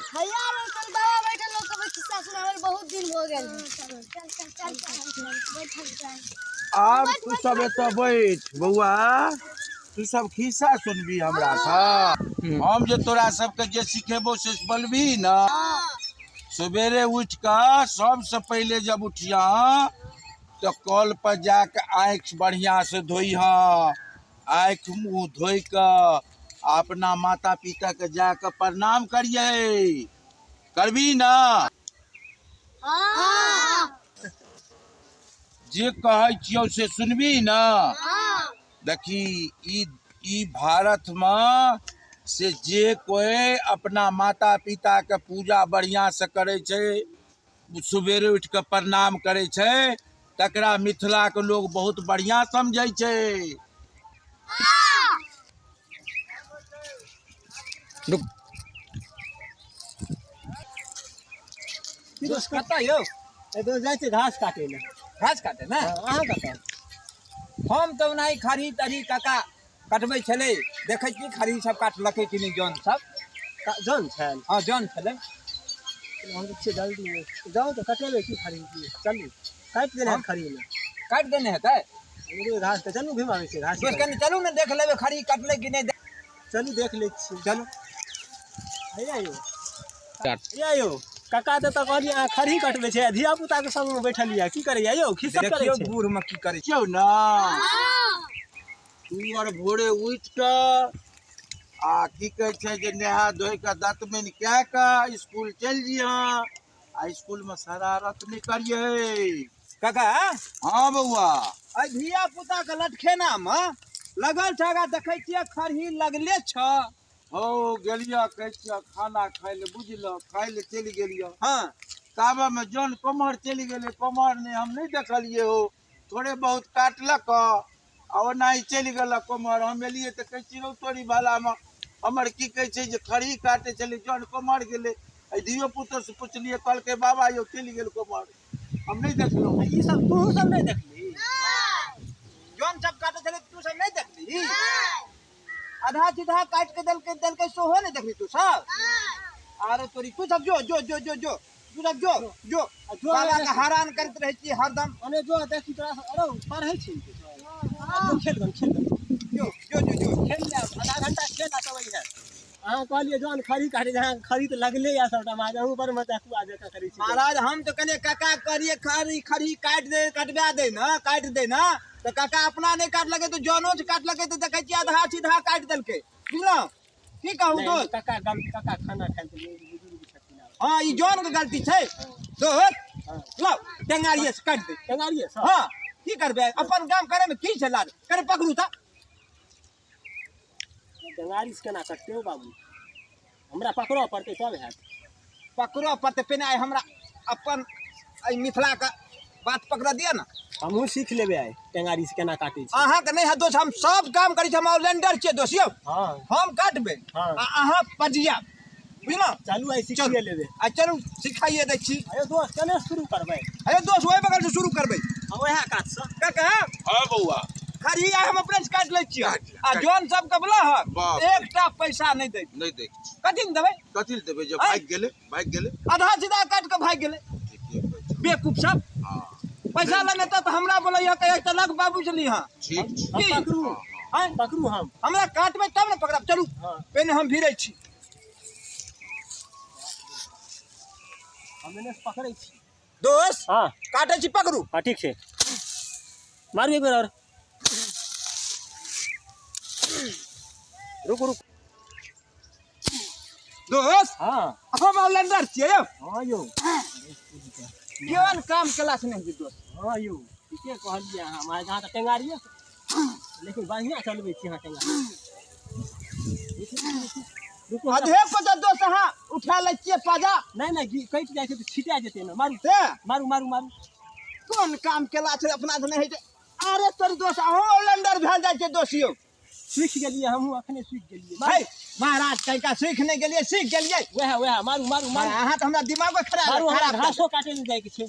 हैया रे चल बाबा बैठल लोग सब खिस्सा सुनावे बहुत दिन हो गेल। चल चल चल चल बैठल चल। आब तू सब एतऽ बैठ बौआ, तू सब खिस्सा सुनबी हमरा सँ? हम जे तोरा सबके जे सिखेबो से बोलबी न? सवेरे उठि कऽ सबसँ पहिले जब उठियह तऽ कल पर जाके आँखि बढ़िआँ से धोइह, आँखि मुँह धोइ कऽ आ अपना माता पिताके जाके प्रणाम करियै। करबी न? जे कहै छियौ से सुनबी न? देखी, ई ई भारतमे से जे कोइ अपना माता पिताके पूजा बढ़िआँसँ करै छै, सुबेरे उठि कऽ प्रणाम करै छै, तकरा मिथिलाके लोग बहुत बढ़िआँ समझै छै। दोस्त कतऽ यौ? ए दोस्त, जाइ छियै घास काटै लए। घास काटे ने? हँ, अहाँ कतऽ? हम तऽ ओनाही खरही तरही काका कटबै छलै, देखै छी खरही सब काटलकै कि नहि जन सब। जन छल? हँ, जन छलै। हम तऽ छियै जल्दी, जाउ तऽ कटेबै की खरही की। चलू, काटि देने हैत खरहीमे। काटि देने हेतै। घास तऽ चलू घुमि आबै छियै घास। दोस्त, कनि चलू ने, देख लेबै खरही कटलै कि नहि। चलू, देख लै छियै। चलू। हैया यौ, हैया यौ, काका तऽ कहलियै अहाँ खरही कटबै छै, धिया पुताके संगमे बैठल यऽ, की करैया यौ? खिस्सा करै देखियौ छै। बूढ़मे की करै छियौ ने तू आर भोरे उठि कऽ आ की कहै छै जे नहा धोइ कऽ दतमनि कए कऽ स्कूल चलि जइहऽ आ स्कूलमे शरारत नहि करियै। काका। हँ बौआ। एहि धिया पुता के लटखेना मे लगल छ, आगा देखै छियै खरही लगले छ। हौ, गेलियह कहै छियह खाना खाइ लए, बुझलह, खाइ लए चलि गेलियह। हँ। ताबेमे जन कोम्हर चलि गेलै कोम्हर नहि, हम नहि देखलियै हौ। थोड़े बहुत काटलक आ ओनाही चलि गेलक कोम्हर। हम एलियै तऽ कहै छी, रौ तोरी भालामे, हमर की कहै छै जे खरही काटै छलै, जन कोम्हर गेलै? एहि धियो पुतो से पुछलियै, कहलकै बाबा यौ चलि गेल कोम्हर, हम नहि देखलहुँ। ई सब तोहू सब नहि देखली? जन सब काटै छलै, तू सब नहि देखली? आधा सीधा काटि के देलकै देलकै सेहो नहि देखली तू सब? आरे तोरी, तू सब जो जो जो जो जो, तू सब जो जो। जो। बाबा के हरान करैत रहै छी हरदम। अने जो देखी तोरा सब, अरे पढ़ै छी तू सब? जो खेल गन, खेल गन। जो जो जो जो। खेल ले, आधा घंटा खेल आ तब अइहे। अहाँ कहलियै जहन खरी काटै छै, अहाँके खरी तऽ लगले यऽ सबटा महाराज, अहूँ बड़ मजाकुआ जकाँ करै छी। महाराज, हम तऽ कहलियै काका करिए खरी खरी काटि दे, कटबा दे ने, काटि दे ने, तऽ काका अपना नहि काटलकै तऽ जनो से काटलकै, तऽ देखै छियै आधा सीधा काटि देलकै, बुझलहुँ? की कहू दोस्त? काका गलती, काका खाना खाइ लए बुजुर्ग छथिन आब। हँ, ई जन के गलती छै दोस्त। लाउ, टेंगारिये से काटि दे। टेंगारिये से? हँ, की करबै, अपन काम करे में की छै लाज करे। पकड़ू तऽ। टेंगारी से केना कटतै हौ बाबू? हमरा पकड़ऽ पड़तै तब हैत। पकड़ऽ पड़तै। पहिने आइ हमरा अपन एहि मिथिलाके बात पकड़ऽ दिअ ने। हमहूँ सीख लेबै आइ टेंगारी से केना काटै छै। अहाँके नहि हैत दोस्त, हम सब काम करै छी, हम ऑलराउंडर छियै दोस्त यौ। हँ। हम काटबै हँ। आ अहाँ पजियाब, बुझलहुँ? चलू, आइ सीखिए लेबै। आ चलू, सिखाइए दै छी। अरे दोस्त, केना शुरू करबै? अरे दोस्त, ओहि बगल से शुरू करबै। हँ, उएह कातसँ। काका। हँ बौआ। खरही आइ हम अपने से काटि लै छियै। काटि ले, आ काटि। जौन सब कबला हक बाप रे। एकटा पैसा नहि दै। नहि दै छी। कथी ने देबै? कथी लए देबै जे आँय? भागि गेलै, भागि गेलै। आधा सीधा काटि कऽ भागि गेलै। ठीके कहै छी। बेकूफ सब। हँ। पैसा लेने तऽ हमरा बोलैया, कहै तऽ लग बाबू से लीहऽ। ठीक छै। हम की? पकड़ू? आँय? पकड़ू हम? हमरा काटबै तब ने पकड़ब। चलू। हँ। पहिने हम भिड़ै छी। हम एने से पकड़ै छी। दोस्त। हँ। काटै छी, पकड़ू। हँ, ठीक छै, मारू एक बेर आओर। रुकू, रुकू। दोस्त। हँ। हम ऑलराउंडर छियै यौ। हँ यौ। केहन काम केला से नहि हेतै दोस्त। हँ यौ, ठीके कहलियै अहाँ महाराज, अहाँ तऽ टेंगारिए लेकिन बढ़िआँ चलबै छी अहाँ टेंगारी। रुकू, हमरा- अधे पर तऽ दोस्त अहाँ उठा लै छियै पाजा। नहि नहि, कटि जाइ छै तऽ छिटा जेतै ने। मारू। से मारू, मारू, मारू। कोन काम केला छै, अपना से नहि होइ छै। अरे तोरी दोस्त, अहूँ ऑलराउंडर भेल जाइ छै दोस्त यौ। सीख गेलियै, हमहूँ अखने सीख गेलियै। है महाराज, कहिका सीख नहि गेलियै, सीख गेलियै। वएह वएह, मारू, मारू, मारू। अहाँ तऽ हमरा दिमागो खराब मारू, हमरा खराब कऽ घासो काटै लए जाइके छै।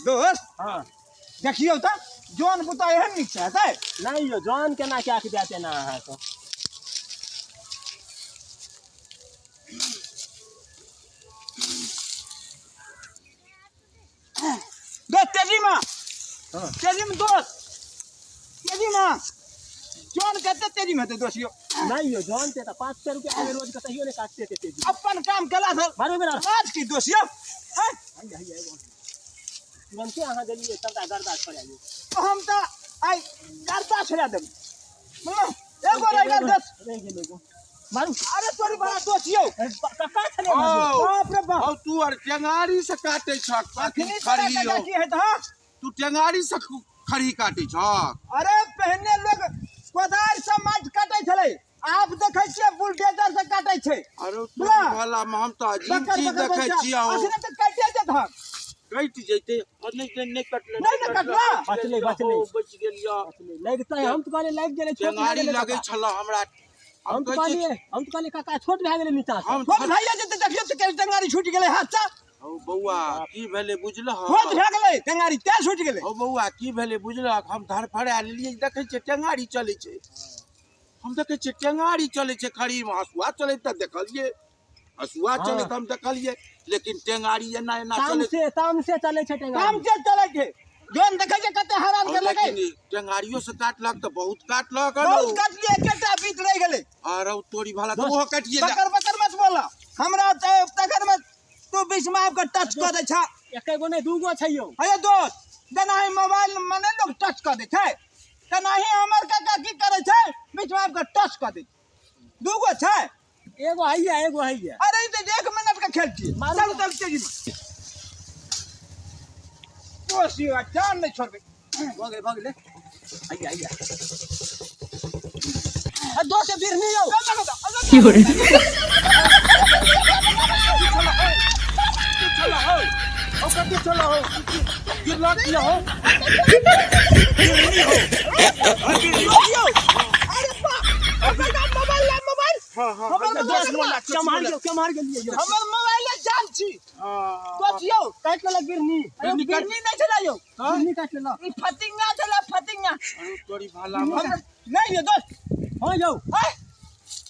दोस्त। हँ। देखियौ तऽ। जौन बुता एहन नीक छै हेतै? नहि यौ, जौन केना कए के जायत एना अहाँके? दोस्त तेजीमे, तेजीमे दोस्त, तेजीमे। जौन कते तेजीमे हेतै दोस्त यौ? नहि यौ, जौन ते तऽ 500 रुपया आबै रोज के, तैयो नहि काटते ते तेजी। अपन काम केला सर मारू बेरा। आज की दोस्त यौ, हैं? हैया, हैया, एगो तुरन्ते अहाँ देलियै, सबटा गर्दा छोड़ा यौ। हम तऽ आइ गर्दा छोड़ा देब, बुझलहुँ? एगो रहि गेल दोस्त। रहि गेल एगो, मारू। अरे तोरी बड़ा दोस्त यौ। कक्का छलै। औ। बाप रे बाप। हौ, तू आर टेंगारी से काटे छक अखनी तोरा खरही काका हौ। की हेत? हाँ। तू टेंगारी से खरही काटे छक? अरे पहिने लोग कोदारि से माटि काटै छलै, आब देखै छियै बुलडोजर से काटै छै। अरे तू बुला। भला में हम तऽ अजीब बकर चीज बकर देखै बच्चा। छियै हौ। अखने तऽ काटिए देत हम। कटि जैते और नहि नहि नहि कटलै। नहि, नहि कटला। बचलै, बचलै। हौ, बचि गेलियै। लगतै, हम तऽ कहलियै लागि गेलै, छोट भए टेंगारी गेलै लगै कक्का। छल हमरा। हम तऽ कहै छियै- कहलियै, हम तऽ कहलियै काका छोट भए गेलै नीचा से। हम छोट भैया जेतै, देखियौ तऽ केहन टेंगारी छूटि गेलै हाथ से। हौ बौआ, की भेलै बुझलह? छोट भए गेलै टेंगारी, तें छूटि गेलै। हौ बौआ, की भेलै बुझलक? हम धरफड़ा लेलियै, देखै छियै टेंगारी चलै छै। हम देखै छियै टेंगारी चलै छै खरीमे, हँसुआ चलैत तऽ देखलियै, हँसुआ चलैत हम देखलियै, लेकिन टेंगारी एना एना चलैत। तामसे तामसे चलै छै टेंगारी। काम से चलै छै। जोन देखै छै कते हैरान हौ, कर लगै। लेकिन ई टेंगारियो से काटलक तऽ बहुत काटलक। बहुत काटलियै, एकेटा बीत रहि गेलै। आरो तोरी भाला तऽ ओहो काटिए बकर बकर मत बोला हमरा तऽ तखन मे तू बीच मे आबि कऽ टच कऽ दै छ। एके गो नहि, दूगो छै यौ। अरे दोस्त, जेनाही मोबाइल मे नहि लोक टच कऽ दै छै, तेनाही हमर काका की करै छै, बीच मे आबि कऽ टच कऽ दै छै। दूगो छै। एगो हैया, एगो हैया। अरे ई तऽ 1 मिनट के खेल छियै। मारू। चलू चलू तेजी मे। दोस्त यौ, जान नहि छोड़बै। भऽ गेलै, भऽ गेलै। हैया, हैया। आ दोस्त बिरनी यौ। चलो हौ हौ, कथी चलो हौ? गिरलक की हौ? अरे बाप, ओकर नाम मोबाइल ला, मोबाइल। हाँ हाँ हमर हैया, मोबाइल दोस्त मोला केम्हर गेल, केम्हर गेलियै यौ? हमर मोबाइल जान छी। हाँ। दोस्त यौ। काटि लेलक बिरनी। अरे बिरनी नहि छलै यौ। बिरनी काटि लेलक। ई फतिंगा छलै, फतिंगा। अरे तोरी भाला में नहीं यौ दोस्त। हँ यौ। आय।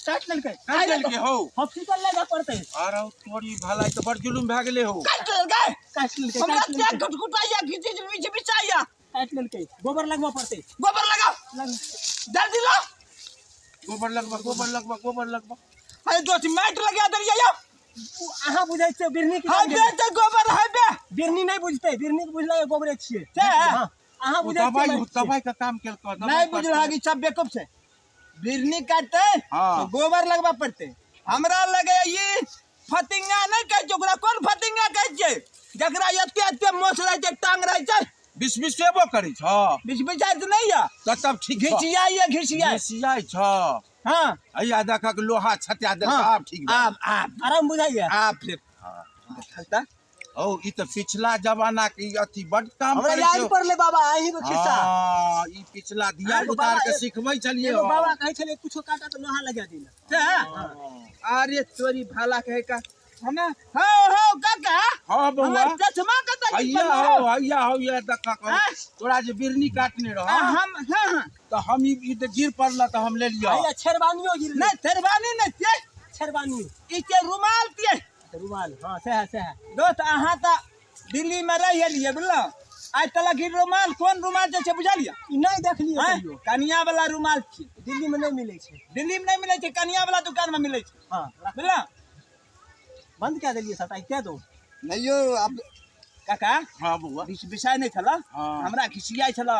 काटि लेलकै। काटि लेलकै हौ। हॉस्पिटल लए जाय पड़तै। अरे तोरी भाला, ई तऽ बड़ जुलुम भए गेलै हौ। काटि लेलकै। काटि लेलकै। हमरा काटि तें लेलकै। घुटघुटाइया, घिची बिछ बिछाइया। काटि लेलकै, गोबर लगबऽ पड़तै। गोबर लगाओ, जल्दी लाओ। गोबर लगबा, गोबर लगबा, गोबर लगबा। अरे दोस्त, माटि लगा देलियै यौ। अहाँ बुझै छियै बिरनी के? हाँ बे, तऽ गोबर है बे। बिरनी नहि बुझतै, बिरनी के बुझलै गोबरे छियै। से? हाँ, अहाँ ओ बुझै छियै दबाई माटि छियै। दबाई के काम केलकै दबाई। नहीं बुझल कि सब बेवकूफ छै। बिरनी काटतै हाँ। तो गोबर लगबा पड़तै। हमरा लगे ई फतिंगा नहि कहै छै ओकरा, कोन फतिंगा कहै छै जकरा एते एते मोछ रहै छै, टांग रहै छै? बिस बिसेबो करै छ? बिछ बिछाइत नहि यऽ। तऽ तब ठीक छ। घिचियाइ घिचियाइ। घिसियाइ छ। हाँ। हैया देखक, लोहा छत्या देलक। हाँ। आब ठीक भेल। आब आब आराम बुझाइया। आब फेर देखल तऽ। हौ, ई तऽ पिछला जमाना के ई अथी बड काम हमरा करै याद छै। पड़लै बाबा, अहीं के खिस्सा। हाँ, ई पिछला धिया एगो पुता बाबा के सिखबै छलियै एगो हौ। बाबा कहै छलै कुछो काटा तऽ लोहा लगा दिला। से? अरे तोरी भाला कहे का हमे हो हो काका। हाँ बौआ। हमर चश्मा कतऽ की हैया पड़ल? हौ, हैया हौ, या देखक हौ। आँय? तोरा जे बिरनी काटने रह आ, हम हाँ हाँ तऽ हम ई तऽ गिर पड़ल तऽ हम लेलियै। हैया छेरवानियो गिरलै। नहीं शेरवानी नहीं छियै। छेरवानी। ई छै रुमाल छियै। रुमाल, हाँ सएह सएह। दोस्त, अहाँ तऽ दिल्ली में रहि एलियै, बुझलहुँ? आइ तलक ई रुमाल कोन रुमाल जे छै बुझलियै? ई नहि देखलियै। आँय? कहियो। कनिया वाला रुमाल छियै। दिल्ली में नहि मिलै छै। दिल्ली में नहि मिलै छै, कनिया वाला दुकान में मिलै छै। हाँ। बुझलहुँ? बंद कए देलियै सबटा, कए दो। नहीं यौ, आब काका। हाँ बौआ। बिछ बिछाइ नहि छल। हाँ। हमरा घिसियाइ छल,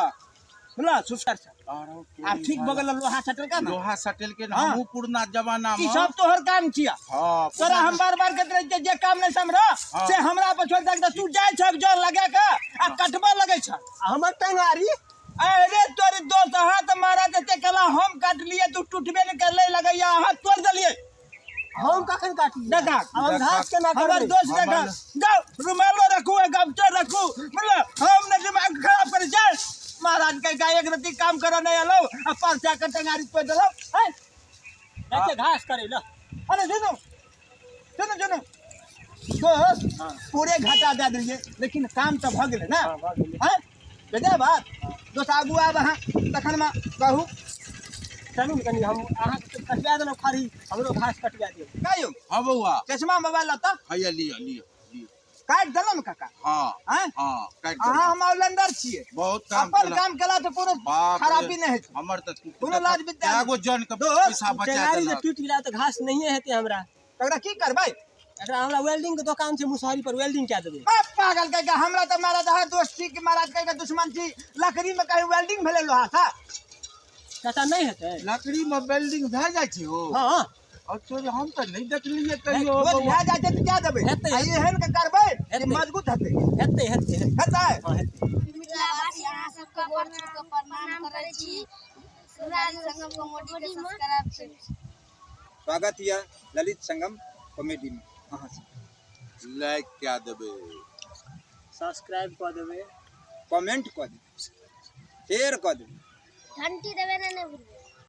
बुझलहुँ? सुसर छल। आरो आब ठीक भऽ गेल, लोहा सटलका ने। लोहा सटेल के। हाँ। हमहूँ पुरना जमाना ई में सब तोहर काम छियै। हाँ। तोरा हम बार बार कहैत रहै छियै, जे काम नहि समझ से हमरा पर छोड़ि दे। तू जाइ छह जर लगा के आ कटबऽ लगै छ। आ हमर टंगारी? अरे तोरे दोस्त, हाथ मारा देते कला, हम काटलियै तू टूटबे नहि करलै, लगैया हाथ तोड़ देलियै। हम कखन काटलियै? देखा। आब हम घास केना हमर करबै? दोस्त देखा, जाओ रुमालो रखू, गमछो रखू, मतलब हम नहि दिमाग खराब करै छै। महाराज के गाय एक रत्ती काम करऽ नहि एलौ आ परचा के टंगारी तोड़ि देलौ हैं। जाइ छियै घास करै लए। अरे सुनू सुनू सुनू दोस्त, पूरे घाटा दए देलियै, लेकिन काम तऽ भऽ गेलै ने? हाँ, भऽ गेलै। हैं? बेजा बात दोस्त आगू आब अहाँ तखन मे कहू। चलू ने कनी हम अहाँके कटवा देलहुँ खरी, हमरो घास कटवा दियौ। कहियौ। हाँ बौआ। चश्मा मोबाइल लऽ। हैया लिअ लिअ लिअ। काटि देलहुँ ने काका? हाँ आँय? हाँ काटि अहाँ देलहुँ। हम ऑलराउंडर छियै। बहुत काम अपन केलहुँ। काम केला तऽ कोनो बाप रे, खराबी नहि हेतै। हमर तऽ कोनो लाज विद्या कए गो जन के दोस्त, पैसा बचा टेंगारी जे देलक। टूटि गेला तऽ घास नहिए हेतै हमरा। तकरा की करबै? एकरा हमरा वेल्डिंग के दोकान छै मुसहरी पर, वेल्डिंग कए देबै। बाप पागल कहि हमरा तऽ महाराज अहाँ दोस्त छी कि महाराज कहि दुश्मन छी? लकड़ी में कहीं वेल्डिंग भेलै लोहा सा? चाचा नहीं हेतै। लकड़ी में वेल्डिंग भए जाइ छै हो? हाँ। और तोरे हम तऽ नहि देखलियै कहियो। रोज भए जाइ छै तऽ क्या देबै? हेतै। आ एहन के करबै कि हेतै। मजबूत हेतै। हेतै हेतै हेतै। हाँ हेतै। मिथिलावासी अहाँ सबके गोर छू के प्रणाम करै छी। सुराज संगम कॉमेडी के सब्सक्राइब करू। स्वागत यऽ ललित संगम कॉमेडी में अहाँ सब। लाइक कए देबै, सब्सक्राइब कऽ देबै, कमेंट कऽ देबै, शेयर कऽ देबै, घंटी देबै ने, नहि भूलबै।